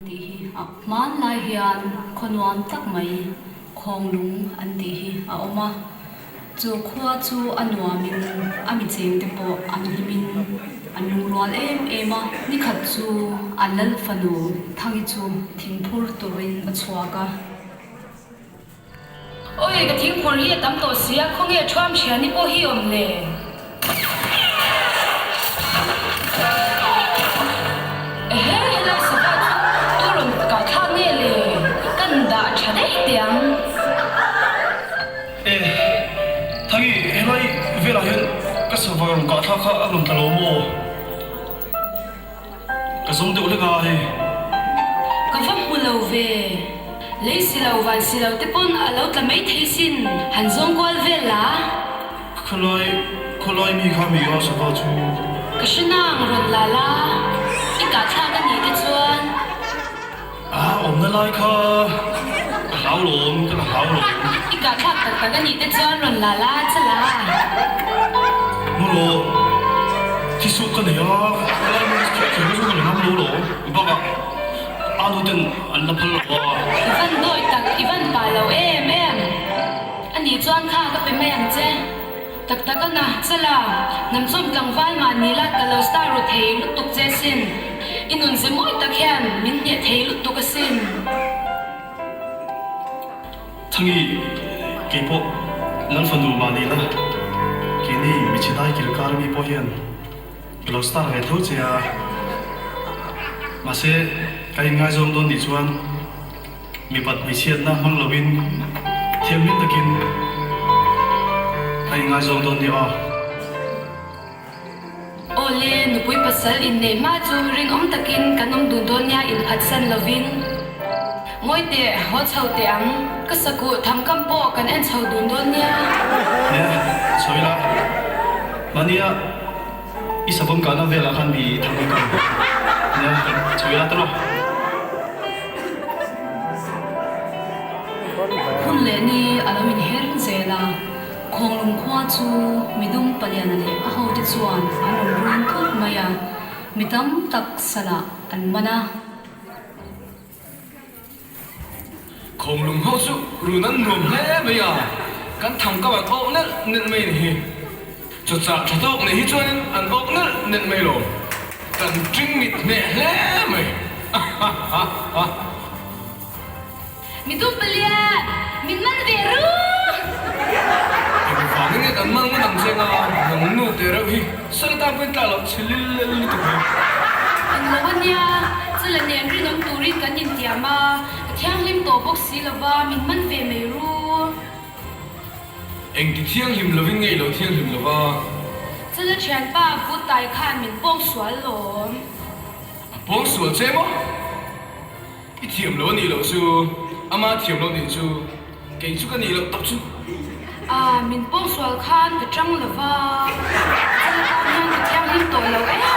Tih hi a hmanlai hian khaw nuam tak mai Khawnglung an tih hi a awm a, chu khua chu a nuamin a mi chengte pawh an hlimin an lungrual em em a. Nikhat chu a lal fanu Thangi chu thingphur turin a chhuak a. Awi, ka thingphur hi a tam tawh si a, khawnge thuam thiani pawh hi awm le? Ehe, helai sava chu tu rawn kah thlak nge le? Kan dah tha daih teh ang. E, Thangi, helai velah hian ka sava rawn kah thlak kha a rawn tla lo maw? Ka zawng deuh hlek a hei. Ka va hmu lo ve. Lei si lo van si lo te pawn a lo tla mai thei sin. Han zawng kual vel la. Khawlai khawlai mi kha mi a sava chu. Ka hre nang rawn la la. I kah thlak a nih te chuan. A awmna lai kha ka hlau lawm, ka la hlau lawm. I kah thlak tak tak a nih te chuan rawn la la che la. Maw rawh, thisuk ka nei a, ka lai hmun kher kher chu ka la ngam lo lawm. Bakah a nu ten an la phal lo a. I van dawi tak, i van pah lo em em. A nih chuan kha ka pe mai ang che. Tak tak a na, Chala, hnam chawm tlangval mah ni la ka lo star ru thei lutuk che sin. I nun ze mawi tak hian min hneh thei lutuk asin. Thangi, kei pawh Lal fanu mah ni la, keini michhe dai kil kar ami pawh hian ka lo star ve tho che a. Mahse, ka inngaizawng dawn nih chuan Mipat hmeichhiatna hmang lovin thianghlim takin a ingaizawng dawn nia aw. Awle, nupui pasal inneih hma chu rinawm takin kan awm dun dawn nia inphatsan lovin. Ngawi teh, haw chho teh ang. Ka sakuh thangkam pawh kan en chho dun dawn nia. Nia, sawi la. Mahnia i savawm kahna velah khan mi thang i kal. Nia, sawi la tawh. Hun leh ni a lo inher zel a, Khawnglung khua chu midum paliana leh a hote chuan an rawn run thut mai a, mi tam tak salah an man a. Khawnglung ho chu run an nuam hle mai a, kan thang kau an awk nelh nelh mai a ni hi. Chawchah tha tawk nei hi chuanin an awk nelh nelh mai lo. Kan ṭing mit hneh hle mai. Ahahaha. Mi dup palian, min man ve ru! Eng vangin nge kan man ngawt ang che nga, nang nu teh reuh hi sal tan pawhin tlak loh chhe lil lel lutuk hi. Eng lo a nia, chula nen rinawm turin kan intiam a, ka thianghlim tawh bawk si lova, min man ve mai ru. Engti thianghlim lovin nge i lo thianghlim lova? Chula thianpa kut tai khan min pawng sual lawm. A pawng sual che maw? I thiam lo a nih loh chu, ama thiam lo nih chu, kei chu ka nih loh tak chu. A, min pawngsual khan ka chang lo va, chal tan hian ka thianghlim tawh lo em a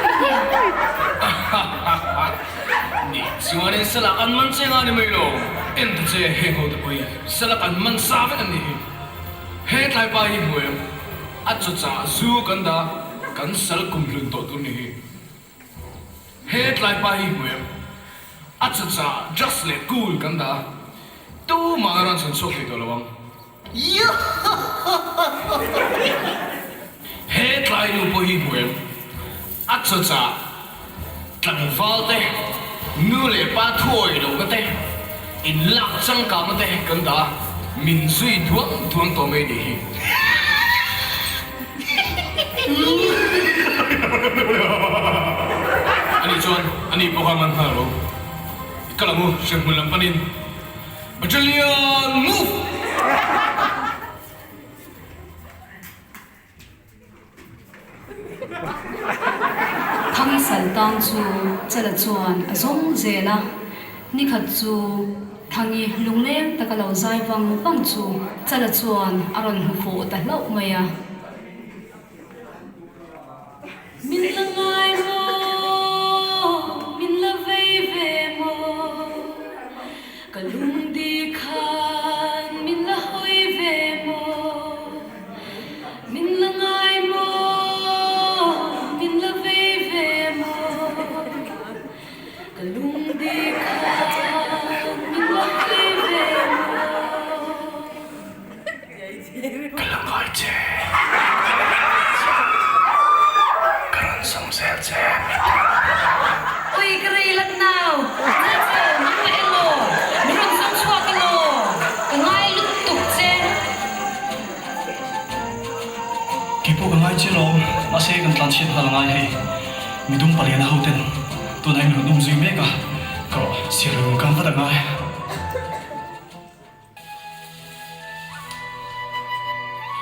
ni. Nih chuanin salak an man che nga ni mai lo, en ta che heng ho te pawh hi salak an man sa vek an nih hi. He tlaipa hi hmu em, a chawchah zu kan dah, kan sal kum hlun tawh tur ni hi. He tlaipa hi hmu em? A chawchah drugs leh cool kan dah a, tumah a rawn chhan chhuak thei tawh lo ang. He tlai nu pawh hi hmu em? A chawchah tlangval te, nu leh pa thuawi lohna te, inlak changkangna te kan dah a, min zui duang duang tawh mai nih hi. Ani chuan ani pawh kha man nghal lo. I kal ang u, hremhmun lam panin Battalion move! Thangisal tang chu Chala chuan a zawng zel a, nikhat chu Thangi lungleng taka lo zai vang vang chu Chala chuan a rawn hmu fuh ta hlauh mai a. Min la ngai maw, min la vei ve maw, ka lungdi khan min la hawi ve maw, min la ngai maw, min la vei ve maw, ka lungdi khan. Mahse kan tlan chhiat nghal angai hei. Midum paliana ho ten tunah in rawn um zui mek a, ka rawh siar lung kang vat angai.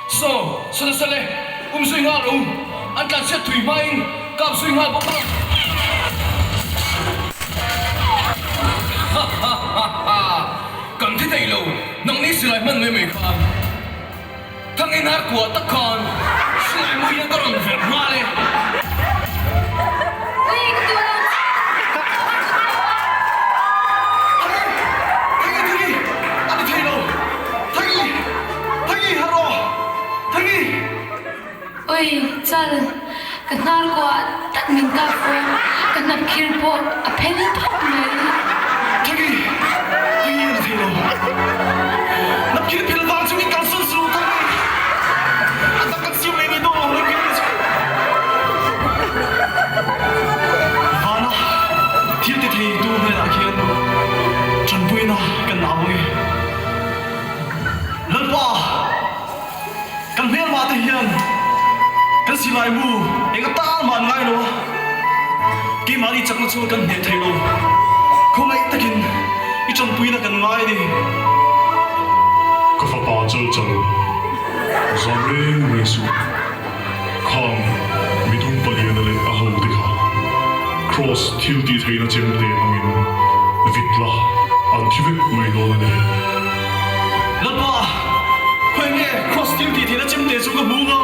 Saw, saw nasa le, um zui nghal rawh u, an tlan chhiat thui hmain kap zui nghal bawk a. Ha ha ha ha, kan thi thei lo, nangni silai hman mai mai khan. Thangin har kuah tak khan silai mu hian ka rawn verh nghal e. Thangi! Thangi! Thangi! A ti thei lo! Thangi! Thangi! Har rawh! Thangi! Ui, chal, ka hnar kuah tak min kap fo, ka hnap khir pawh a phel phawp mai. Thangi! Thangi a ti thei lo. Hnap khir phel vang chu min kalsan suh Thangi! A tak kan siam leh mai dawn lo hnap khir phel chu. Vana thil ti thei tu hnenah khian tanpuina kan nau ang e. Lalpa! Kan hmelmah te hian kan silai mu eng atan mah an ngai lo a, keimahni chakna chuan kan hneh thei lo. Khawngaih takin i tanpuina kan ngai a ni. Ka fapa chal chal zam reng reng suh. Khang midum paliana leh a ho te kha Kraws thil tih theihna chem te hmangin vit la an thi vek mai dawn a ni. Lalpa, khawi nge Kraws thil tih theihna chem te chu ka hmu nga?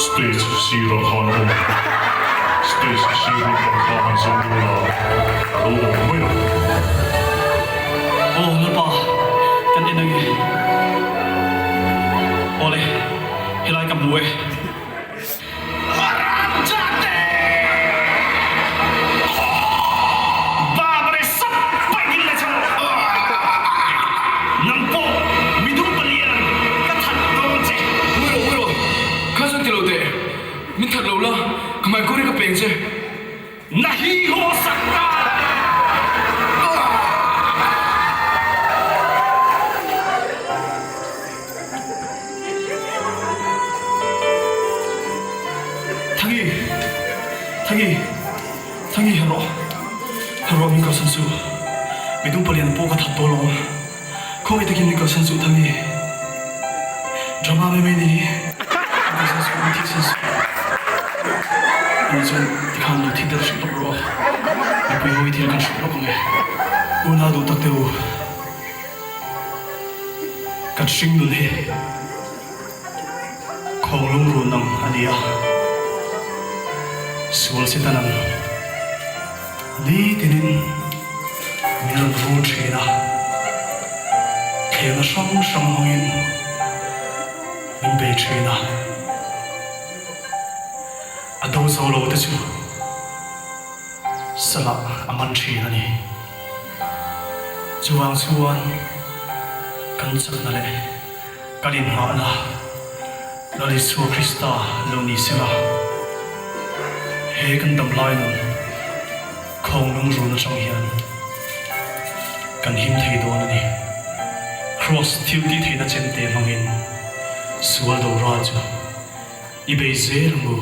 Stage sirah khan a awm. Stage sir lampang kha han zawng dawn a, a lo awm mai ang. Aw Lalpa, kan en ange. Awle. Helai ka hmu e. Ui rawh ui rawh, kha chuan ti lo teh, min that lo la, ka hmaikawr hi ka peng che. Na hi haw sak ta! Thangi! Thangi! Thangi ha rawh! Ha rawh min kalsan suh. Midum palian pawh ka that tawh lo. Khawngaih takin min kalsan suh Thangi. Drama mai mai ni hi. Min kalsan suh, min thihsan suh. Ani chuan tikhan lo thi der hrih lawk rawh. Mipui hawi thil kan hrih lawk ang e. Unau duh tak teh u. Kan hring nun hi khawng lungrun ang a ni a, sual si tan ang nitinin min rawn rul thin a, thlemna hrang hrang hmangin min bei thin a, a do zo lo te chu salah a man thin a ni. Chuvang chuan kan chakna leh kan inngahna Lal Isua Krista lo ni sela, he kan dam lai nun khawng lungrun atang hian kan him thei dawn a ni. Kraws thil tih theihna chemte hmangin sual do ral chu i bei zel ang u.